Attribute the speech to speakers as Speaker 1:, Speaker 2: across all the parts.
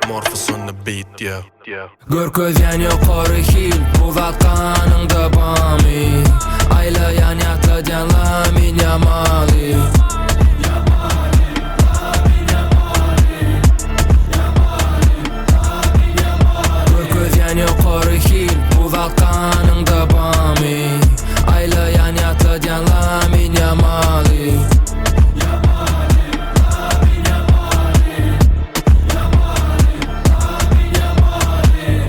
Speaker 1: Morphos on the beat, yeah.
Speaker 2: Görkezýän ýokary hil, bu zat ganyňda bamy Aýlaýan ýatladýan Lamin Ýamaly Görkezýän ýokary hil, bu zat ganyňda bamy Aýlaýan ýatladýan Lamin Ýamaly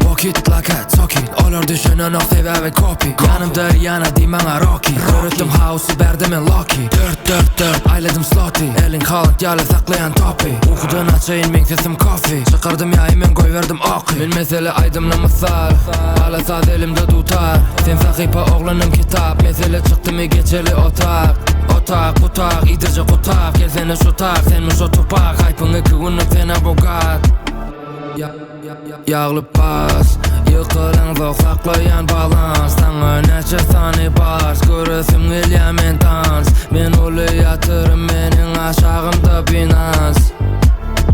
Speaker 2: Walk it like a talk it Olar düşünenok sebäbi copy Ýanymda Rihanna diý maňa Rocky Döretdim haosy bärde men Loki Dört dört dört aýladym sloty Erling Haaland ýaly saklaýan topy Ukudan açaýyn meň sesim kofe Çykardym ýaýy men goýberdim oky Men mesele aýdymla mysal Ala saz elimde dutar Sen sahypa oglanym kitap Mesele çykdymy geçeli otag Otag gutak iýdirjek gutak Gelsene şu tak senmi şo tupak Haýpyň iki günlük sen abogat Ýagly pas Ýykylaňzok saklaýan balans Saňa näçe sany bars Göresim gelýär men tans Men uly ýatyryn meniň aşagymda Binance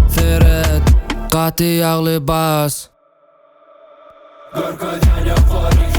Speaker 2: Seret gaty ýagly bas.
Speaker 3: Görkezýän ýokary.